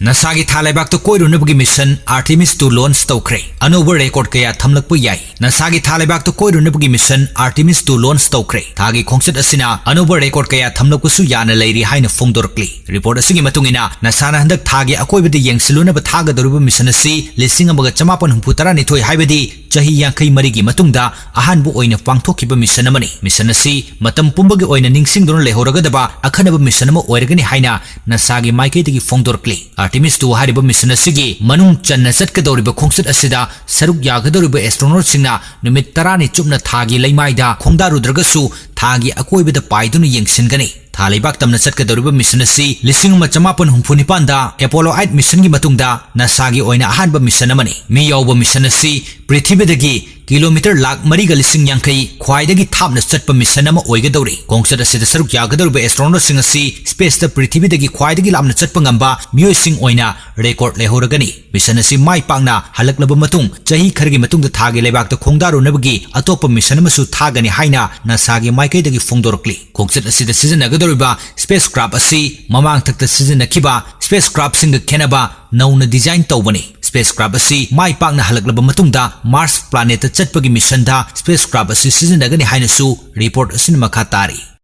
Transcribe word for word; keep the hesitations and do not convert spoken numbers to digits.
ꯅꯥꯁꯥꯒꯤ ꯊꯥ ꯂꯩꯕꯥꯛꯇ ꯀꯣꯏꯔꯨꯅꯕꯒꯤ mission ꯑꯥꯔꯇꯤꯃꯤꯁ two launch ꯇꯧꯈ꯭ꯔꯦ꯫ ꯑꯅꯧꯕ ꯔꯦꯀꯣꯔꯗ ꯀꯌꯥ ꯊꯝꯂꯛꯄ ꯌꯥꯏ꯫ ꯅꯥꯁꯥꯒꯤ ꯊꯥ ꯂꯩꯕꯥꯛꯇ ꯀꯣꯏꯔꯨꯅꯕꯒꯤ ꯃꯤꯁꯟ ꯑꯥꯔꯇꯤꯃꯤꯁ ꯇꯨ ꯂꯣꯟꯆ ꯇꯧꯈ꯭ꯔꯦ꯫ ꯊꯥꯒꯤ ꯈꯣꯡꯆꯠ ꯑꯁꯤꯅ ꯑꯅꯧꯕ ꯔꯦꯀꯣꯔꯗ ꯀꯌꯥ ꯊꯝꯂꯛꯄꯁꯨ ꯌꯥꯅ ꯂꯩꯔꯤ ꯍꯥꯏꯅ ꯐꯣꯡꯗꯣꯔꯛꯂꯤ꯫ ꯔꯤꯄꯣꯔꯠ ꯑꯁꯤꯒꯤ ꯃꯇꯨꯡ ꯏꯟꯅ, ꯅꯥꯁꯥꯅ ꯍꯟꯗꯛ ꯊꯥꯒꯤ ꯑꯀꯣꯏꯕꯗ ꯌꯦꯡꯁꯤꯜꯂꯨꯅꯕ ꯊꯥꯒꯗꯧꯔꯤꯕ ꯃꯤꯁꯟ ꯑꯁꯤ ꯂꯤꯁꯤꯡ ꯑꯃꯒ ꯆꯃꯥꯄꯟ ꯍꯨꯝꯐꯨ ꯇꯔꯥꯅꯤꯊꯣꯏ, ꯍꯥꯏꯕꯗꯤ ꯆꯍꯤ ꯌꯥꯡꯈꯩ ꯃꯔꯤꯒꯤ ꯃꯇꯨꯡꯗ ꯑꯍꯥꯟꯕ ꯑꯣꯏꯅ ꯄꯥꯡꯊꯣꯛꯈꯤꯕ ꯃꯤꯁꯟ ꯑꯃꯅꯤ꯫ ꯃꯤꯁꯟ ꯑꯁꯤ ꯃꯇꯝ ꯄꯨꯝꯕꯒꯤ ꯑꯣꯏꯅ ꯅꯤꯡꯁꯤꯡꯗꯨꯅ ꯂꯩꯍꯧꯔꯒꯗꯕ ꯑꯈꯟꯅꯕ ꯃꯤꯁꯟ ꯑꯃ ꯑꯣꯏꯔꯒꯅꯤ ꯍꯥꯏꯅ ꯅꯥꯁꯥꯒꯤ ꯃꯥꯏꯀꯩꯗꯒꯤ ꯐꯣꯡꯗꯣꯔꯛꯂꯤ꯫ ꯑꯥꯔꯇꯤꯃꯤꯁ ꯇꯨ ꯍꯥꯏꯔꯤꯕ ꯃꯤꯁꯟ ꯑꯁꯤꯒꯤ ꯃꯅꯨꯡ ꯆꯟꯅ ꯆꯠꯀꯗꯧꯔꯤꯕ ꯈꯣꯡꯆꯠ ꯑꯁꯤꯗ ꯁꯔꯨꯛ ꯌꯥꯒꯗꯧꯔꯤꯕ ꯑꯦꯁꯇ꯭ꯔꯣꯅꯣꯠꯁꯤꯡꯅ ꯅꯨꯃꯤꯠ ꯇꯔꯥꯅꯤ ꯆꯨꯞꯅ ꯊꯥꯒꯤ ꯂꯩꯃꯥꯏꯗ ꯈꯣꯡꯗꯥꯔꯨꯗ꯭ꯔꯒꯁꯨ, ꯊꯥꯒꯤ ꯑꯀꯣꯏꯕꯗ ꯄꯥꯏꯗꯨꯅ ꯌꯦꯡꯁꯤꯟꯒꯅꯤ꯫ ꯊꯥ ꯂꯩꯕꯥꯛ ꯇꯝꯅ ꯆꯠꯀꯗꯧꯔꯤꯕ ꯃꯤꯁꯟ ꯑꯁꯤ ꯂꯤꯁꯤꯡ ꯑꯃ ꯆꯃꯥꯄꯟ ꯍꯨꯝꯐꯨ ꯅꯤꯄꯥꯟꯗ ꯑꯦꯄꯣꯂꯣ ꯑꯥꯏꯠ ꯃꯤꯁꯟꯒꯤ ꯃꯇꯨꯡꯗ ꯅꯥꯁꯥꯒꯤ ꯑꯣꯏꯅ ꯑꯍꯥꯟꯕ ꯃꯤꯁꯟ ꯑꯃꯅꯤ꯫ ꯃꯤ ꯌꯥꯎꯕ ꯃꯤꯁꯟ ꯑꯁꯤ ꯄ꯭ꯔꯤꯊꯤꯕꯤꯗꯒꯤ ꯀꯤꯂꯣꯃꯤꯇꯔ ꯂꯥꯈ ꯃꯔꯤꯒ ꯂꯤꯁꯤꯡ ꯌꯥꯡꯈꯩ ꯈ꯭ꯋꯥꯏꯗꯒꯤ ꯊꯥꯞꯅ ꯆꯠꯄ ꯃꯤꯁꯟ ꯑꯃ ꯑꯣꯏꯒꯗꯧꯔꯤ꯫ ꯈꯣꯡꯆꯠ ꯑꯁꯤꯗ ꯁꯔꯨꯛ ꯌꯥꯒꯗꯧꯔꯤꯕ ꯑꯦꯁꯇ꯭ꯔꯣꯅꯣꯠꯁꯤꯡ ꯑꯁꯤ ꯁ꯭ꯄꯦꯁꯇ ꯄ꯭ꯔꯤꯊꯤꯕꯤꯗꯒꯤ ꯈ꯭ꯋꯥꯏꯗꯒꯤ ꯂꯥꯞꯅ ꯆꯠꯄ ꯉꯝꯕ ꯃꯤꯑꯣꯏꯁꯤꯡ ꯑꯣꯏꯅ ꯔꯦꯀꯣꯔꯗ ꯂꯩꯍꯧꯔꯒꯅꯤ꯫ ꯃꯤꯁꯟ ꯑꯁꯤ ꯃꯥꯏ ꯄꯥꯛꯅ ꯍꯜꯂꯛꯂꯕ ꯃꯇꯨꯡ, ꯆꯍꯤ ꯈꯔꯒꯤ ꯃꯇꯨꯡꯗ ꯊꯥꯒꯤ ꯂꯩꯕꯥꯛꯇ ꯈꯣꯡꯗꯥꯔꯨꯅꯕꯒꯤ ꯑꯇꯣꯞꯄ ꯃꯤꯁꯟ ꯑꯃꯁꯨ ꯊꯥꯒꯅꯤ ꯍꯥꯏꯅ ꯅꯥꯁꯥꯒꯤ ꯃꯥꯏꯀꯩꯗꯒꯤ ꯐꯣꯡꯗꯣꯔꯛꯂꯤ꯫ ꯈꯣꯡꯆꯠ ꯑꯁꯤꯗ ꯁꯤꯖꯤꯟꯅꯒꯗꯧꯔꯤꯕ ꯁ꯭ꯄꯦꯁ ꯀ꯭ꯔꯥꯐ ꯑꯁꯤ ꯃꯃꯥꯡ ꯊꯛꯇ ꯁꯤꯖꯤꯟꯅꯈꯤꯕ ꯁ꯭ꯄꯦꯁ ꯀ꯭ꯔꯥꯐꯁꯤꯡꯒ ꯈꯦꯠꯅꯕ ꯅꯧꯅ ꯗꯤꯖꯥꯏꯟ ꯇꯧꯕꯅꯤ꯫ ꯁ꯭ꯄꯦꯁ ꯀ꯭ꯔꯥꯐ ꯑꯁꯤ ꯃꯥꯏ ꯄꯥꯛꯅ ꯍꯜꯂꯛꯂꯕ ꯃꯇꯨꯡꯗ ꯃꯥꯔꯁ ꯄ꯭ꯂꯥꯅꯦꯠꯇ ꯆꯠꯄꯒꯤ ꯃꯤꯁꯟꯗ ꯁ꯭ꯄꯦꯁ ꯀ꯭ꯔꯥꯐ ꯑꯁꯤ ꯁꯤꯖꯤꯟꯅꯒꯅꯤ ꯍꯥꯏꯅꯁꯨ ꯔꯤꯄꯣꯔꯠ ꯑꯁꯤꯅ ꯃꯈꯥ ꯇꯥꯔꯤ꯫